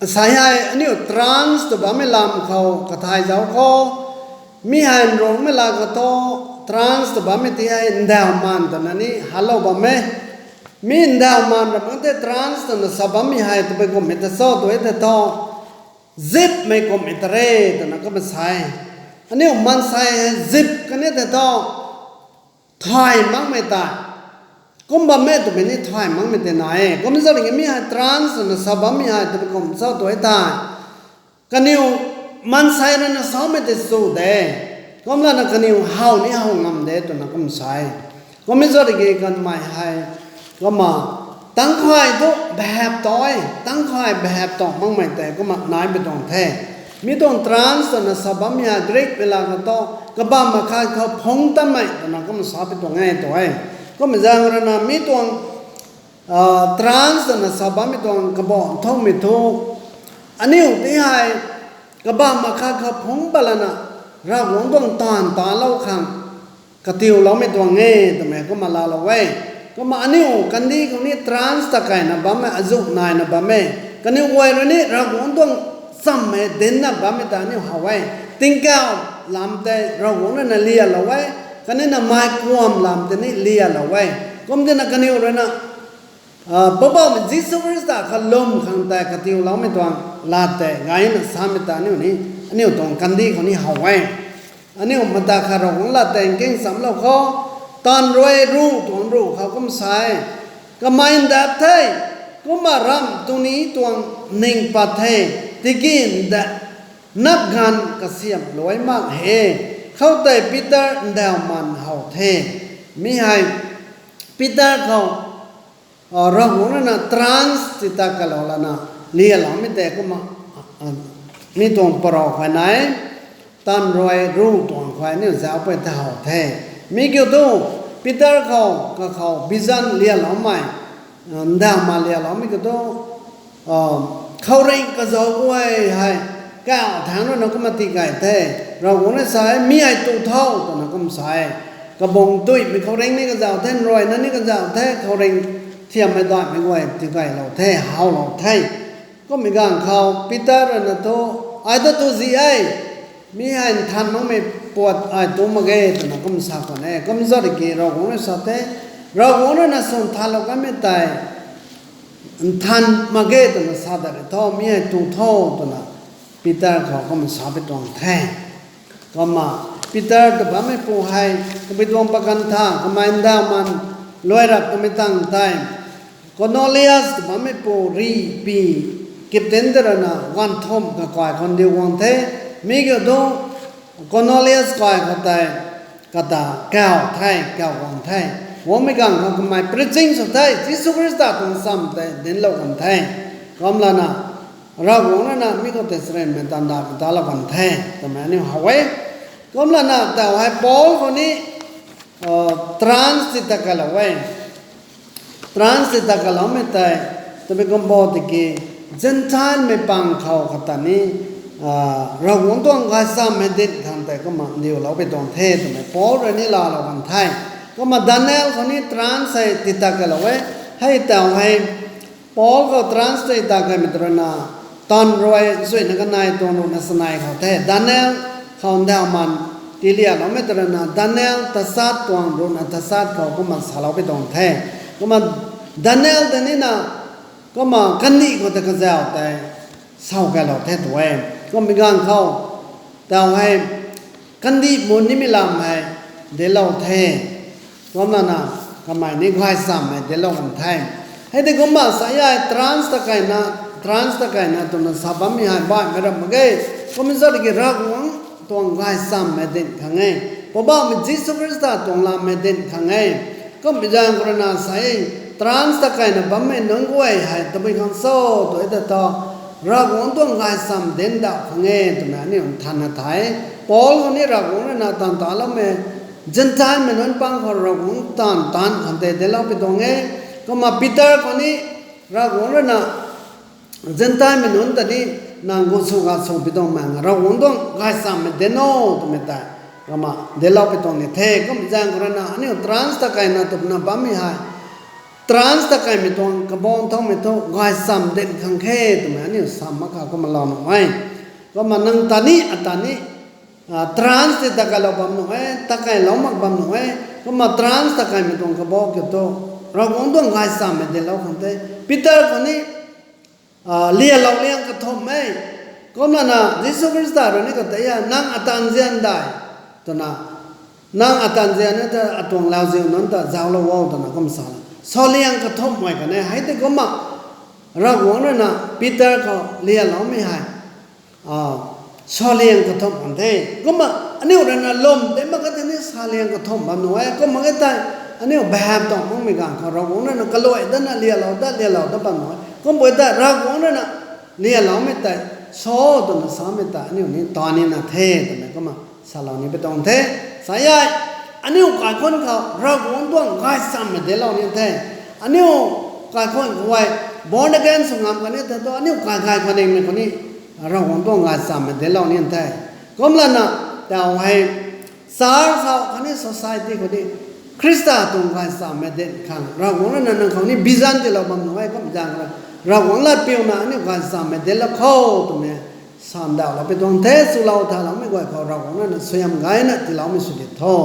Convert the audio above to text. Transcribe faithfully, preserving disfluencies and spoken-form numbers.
Asei hei aniu trance tw bammei lam khou kathay zauc khou, mi hei nrungmei la khou thu, trance tw bammei ti hei ndauh maan twna ni halou bam e. Mi ndauh maan ra mak tei trance twna sa bammei hei tabui kumhmei ta cho tw e tei thu, zipmei kumhmei ta re twna kumna sa e. Aniu maansei hei zip kani tei thu, thay makmei tei, kum bam e twmei ni thay makmei tei nai e. Kum zat ki mi hei trance twna sa bammei hei tabui kum cho tw e tei, kaniw maansei rui na samei tei chu de, kum lana kaniw how ni how ngam de twna kum sa e. Kummei zat ki kanmei hei, kumna, tangkhay thu behave tei, tangkhay behave tei makmei tei kumna nai pui tuang the. Mi tuang trance twna sa bammei hei Greekmei la khou thu, kabamv akhat khou phungc tatmei twna kumna sa pui tuang e tw e. Kummei zaeng rui na mi tuang trance twna sa bammei tuang kabamv thumei thu, aniu ti hei kabamv akhat khou phungc pat lana, Ravguangc tuang taanv talou khang katiuloumei tuang e twmei kumna laalou e. Kumna aniu kandih khou ni trance ta kaina bam e, azuh naina bam e. Kaniw guay rui ni Ravguangc tuang chammei dincna bammei ta aniu how e. Tingkauh lam tei Ravguangc rui na lialou e, khatni na mei kuam lam tei ni lialou e. Kum tina kaniw rui na Poubauhmei Jisu Khrista kalum khang tei katiuloumei tuang lat tei gayna samei ta aniu ni, aniu tuang kandih khou ni how e. Aniu mata khat Ravguangc lat tei nking nchamlou khou, taanv rui ruh tuang ruh khou kum sa e, kamei ndap the, kumna ramh tu ni tuang ning pat the, tiki nda nap ganv kasiamh luai mak he. Khoutei Peter ndauh maan how the. Mi hei Peter khou Ravguangc rui na trance ti ta kalou lana lialoumei tei kumna, mi tuang parou khay nai, taanv rui ruh tuang khay aniu zauc pui ta how the. Mi kiu thu, Peter khou kakhou vision lialoumei, ndauh maan lialoumei kiu thu, khouringh kazauh guay hei kauh thangc rui na kumna tii kay the. Ravguangc rui sa e, mi hei tu tho twna kum sa e. Kabung duimei khouringh ni kazauh the, nruayna ni kazauh the, khouringh thiammei daihmei guay tii kaylou the, howlou the. Kummei ganv khou Peter rui na thu, ai ta tu zi e, mi hei nthan makmei puat ai tu mak ge twna kum sa khwan e. Kum zat ki Ravguangc rui sa the, Ravguangc rui na swn thanlou kanmei tei nthan mak ge twna sa dat rui thu, mi hei tu tho twna Peter khou kumna sa pui tuang the. Kumna Peter tw bammeipu hei, tabui tuang pakan tha kamei ndauh maan luai rap twmei tangv tei, Kornelius tw bammeipu ri pi captain tei rui na ganv thumh kakai khou ndiu guang the. Mi kiu thu Kornelius kai khou tei kata kauh the, kauh guang the. Guangmei ganv khou kamei preaching sw the, Jisu Khrista tuang cham tei dinclou kan the. Kum lana Ravguangc rui na mi khou tei charynmei taanv daihmei talou kan the twmei aniu how e. Kum lana tau hei Paul khou ni trance ti ta kalou e. Trance ti ta kaloumei tei, tabui kum bo tiki, Gentile mei pang khou kata ni Ravguangc tuang gaychamv hei dinc khang tei kumna ndiulou pui tuang the twmei Paul rui ni laalou kan the. Kumna Daniel khou ni trance hei ti ta kalou e. Hei tau hei Paul khou trance ti ta kaimei tw rui na, taanv rui zuina kanei tuang ruhna chanei khou the. Daniel khou ndauh maan tilialoumei tw rui na, Daniel tachat tuang ruhna tachat khou kumna salou pui tuang the. Kumna Daniel tei ni na, kumna kandih khou tei kazauh tei sau kailou the tw e. Kummei ganv khou tau hei kandih mun nimei lam hei dinclou the. Kum lana kamei ni gaychamv hei dinclou kan the. Hei tei kumna sa e, trance ta kaina, trance ta kaina twna sa bammei hei baihmei ram mak ge. Kum zat ki Ravguangc tuang gaychamv hei dinc khang e. Poubauhmei Jisu Khrista tuang lam hei dinc khang e. Kummei zaeng khou rui na sa e, trance ta kaina bammei nunc guay hei tabui khang cho tw e ta thu, Ravguangc tuang gaychamv dinc dauh khang e twmei aniu nthanna the. Paul khou ni Ravguangc rui na taanv taloumei Gentile mei nunc pang khou Ravguangc taanv taanc khang tei dinclou pui tuang e. Kumna Peter khou ni Ravguangc rui na Gentile mei nunc ta ni nang gu sw ga sw pui tuang mak e, Ravguangc tuang gaychamv hei dinc o twmei tei kumna dinclou pui tuang ni the. Kummei zaeng khou rui na aniu trance ta kaina twna bammei hei Trans ta kaimei tuang kabang thaumei thu gaychamv dinc khang khe twmei aniu sa mak kha kumna lou nuh e. Kumna nang ta ni, ata ni, trans tei ta kailou bam nuh e, ta kailou mak bam nuh e. Kumna trans ta kaimei tuang kabang kiu thu Ravguangc tuang gaychamvmei dinclou khang the. Peter khou ni lialou liang kathumh e. Kumlana Jisu Khrista rui ni khou tei a, nang ata nzian dai twna, nang ata nzian e ta atuang lauziu nunc ta zauclou o twna kum sa la, sa liang kathumhmei kan e. Hei tei kumna Ravguangc rui na Peter khou lialoumei hei sa liang kathumh kan the. Kumna aniu rui na lwm tei mak ka tei ni sa liang kathumh bam nuh e. Kumna e tei aniu behave tuang makmei ganv khou Ravguangc rui na kaluai datna lialou dat lialou dat bam nuh e. Kumpui tei Ravguangc rui na lialoumei tei sa twna samei tei aniu ni ta nina the twmei kumna salou ni pui tuang the. Sa e, aniu kaikhunc khou Ravguangc tuang gaychamvmei dinclou ni the. Aniu kaikhunc khou e born again sw ngam kan e the thu aniu kaikhunc khou ningmei khou ni Ravguangc tuang gaychamvmei dinclou ni the. Kumlana tau hei church khou khatni society khou ni Khrista tuang gaychamvmei dinc khang Ravguangc rui na nang khou ni vision tiilou bam nuh e. Kum zaeng khou Ravguangc lat piuna aniu gaychamvmei dinclou khou twmei sandauhlou pui tuang the. Chulou thaloumei guay khou Ravguangc rui na suaihiam gayna tiiloumei sw di tho.